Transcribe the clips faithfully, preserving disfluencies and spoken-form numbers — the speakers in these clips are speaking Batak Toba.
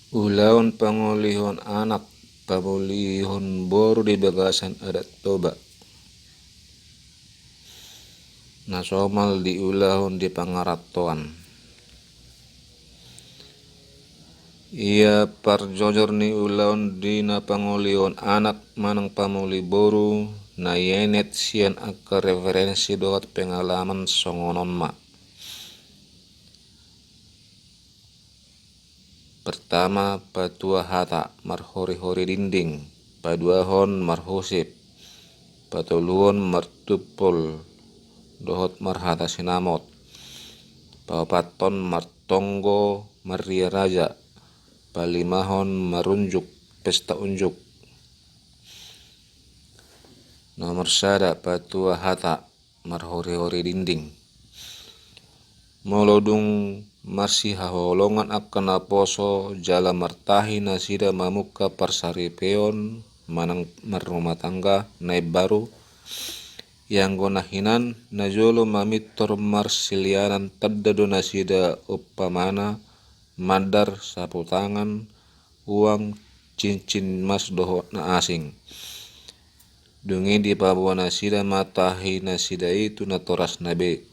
Ulaon pangolihon anak, pamolihon boru di bagasan adat Toba. Na somal diulahon di pangarantoan. Ia parjojor ni ulaon di na pangolihon anak manang pamoli boru, na ienet sian angka referensi dohot pengalaman songon on ma. Pertama, patua hata, marhori-hori dinding. Paduahon, marhusip. Patoluhon, martumpol dohot marhata sinamot. Paopathon, martonggo marria raja. Palimahon, marunjuk, pesta unjuk. Nomor sada, patua hata, marhori-hori dinding. Molo dung marsihaholongan angka naposo jala martahi nasida mamungka parsaripeon manang marrumah tangga na imbaru, ianggo na hinan najolo mamintor marsilianan tanda do nasida, umpamana mandar, sapu tangan, uang, cincin mas dohot na asing. Dung i dipaboa nasida ma tahi nasida i tu natorasna be.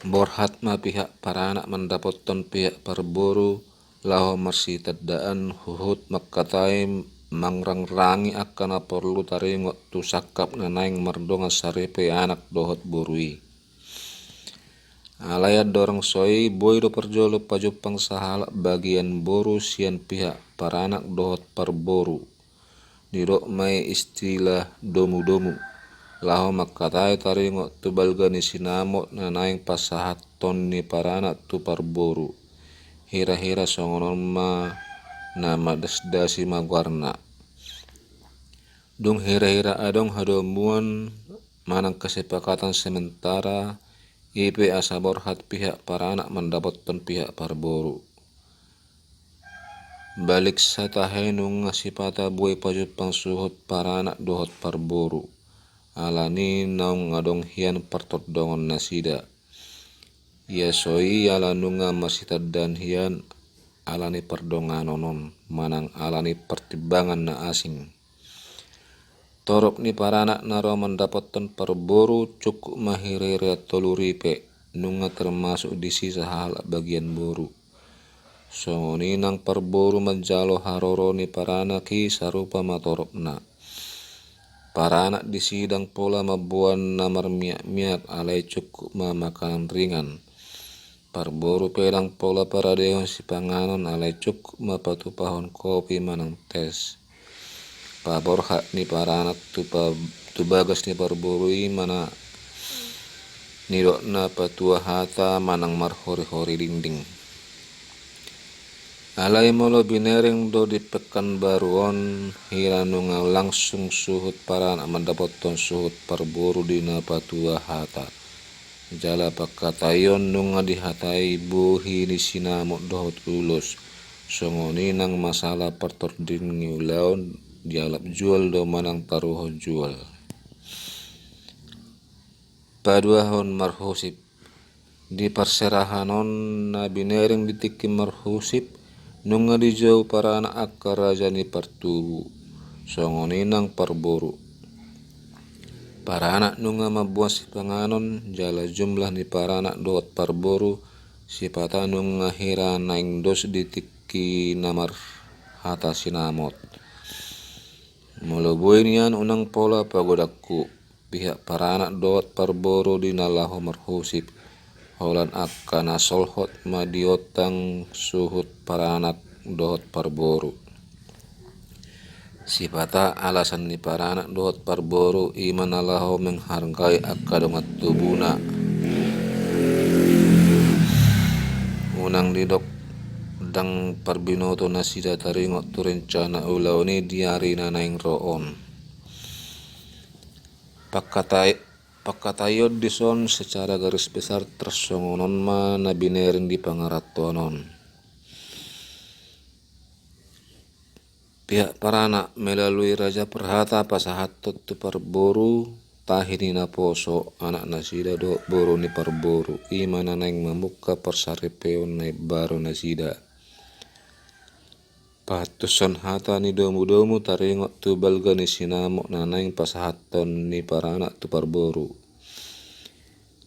Borhat ma pihak paranak mandapothon pihak parboru laho marsitandaan huhut mangkatai mangrangrangi angka na porlu taringot tu sangkap na naeng mardongan saripe anak dohot boru i. Alai andorang so i boi do parjolo pajumpang sahalak bagian boru sian pihak paranak dohot parboru. Didok ma i istilah domu-domu laho mangkatai taringot tu balga ni sinamot na naeng pasahathon ni paranak tu parboru. Hira-hira songon on ma na madasdasi ma goarna. Dung hira-hira adong hadomuan manang kesepakatan sementara, i pe asa borhat pihak paranak mandapothon pihak parboru. Baliksa tahe nunga sipata boi pajumpang suhut paranak dohot parboru, alani naung adong hian partondongon nasida. Ia so i ala nunga marsitandaan hian alani pardonganon on manang alani partimbangan na asing. Torop ni paranak na ro mandapothon parboru cukup ma hira-hira tolu ripe, nunga termasuk disi sahalak bagian boru. Songon i nang parboru manjalo haroro ni paranak i sarupa ma toropna. Paranak disi ndang pola mamboan na marmiak-miak alai cukup ma makanan ringan. Parboru pe ndang pola paradehon sipanganon alai cukup ma patupahon kopi manang tes. Paborhat ni paranak tu pa-, tu bagas ni parboru i ma na nidokna patua hata manang marhori-hori dinding. Alai molo binereng do di Pekanbaru on, hira nunga langsung suhut paranak mandapothon suhut parboru di na patua hata. Jala pangkataion nunga dihatai bohi ni sinamot dohot ulos. Songon i nang masalah partording ni ulaon, dialap jual do manang taruhon jual. Paduahon marhusip. Di parserahan on na binereng di tingki marhusip, nunga dijou paranak angka raja ni partubu. Songon i nang parboru. Paranak nunga mamboan sipanganon, jala jumlah ni paranak dohot parboru, sipata nunga hira naeng dos di tingki na marhata sinamot. Molo boi nian unang pola pagodangku, pihak paranak dohot parboru di na laho marhusip, holan angka na solhot ma diotang suhut paranak dohot parboru. Sipata alasan ni paranak dohot parboru i ma na laho menghargai angka dongan tubuna. Unang didok ndang parbinoto nasida taringot tu rencana ulaon i di ari na naeng ro on. Pangkatai-, pangkataion dison secara garis besar tarsongon on ma na binereng di pangarantoan on. Pihak paranak melalui raja parhata pasahathon tu parboru tahi ni naposo, anak nasida dohot boru ni parboru, i ma na naeng mamungka parsaripeon na imbaru nasida. Pahantuson hata ni domu-domu taringot tu balga ni sinamot na naeng pasahathon ni paranak tu parboru.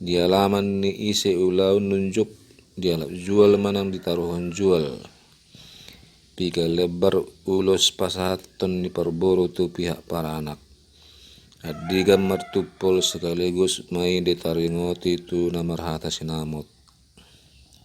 Di alaman ni ise ulaon nunjuk, dialap jual manang ditaruhon jual. Piga lembar ulos pasahathon ni parboru tu pihak paranak. Andigan martumpol sekaligus ma i ditaringoti tu na marhata sinamot.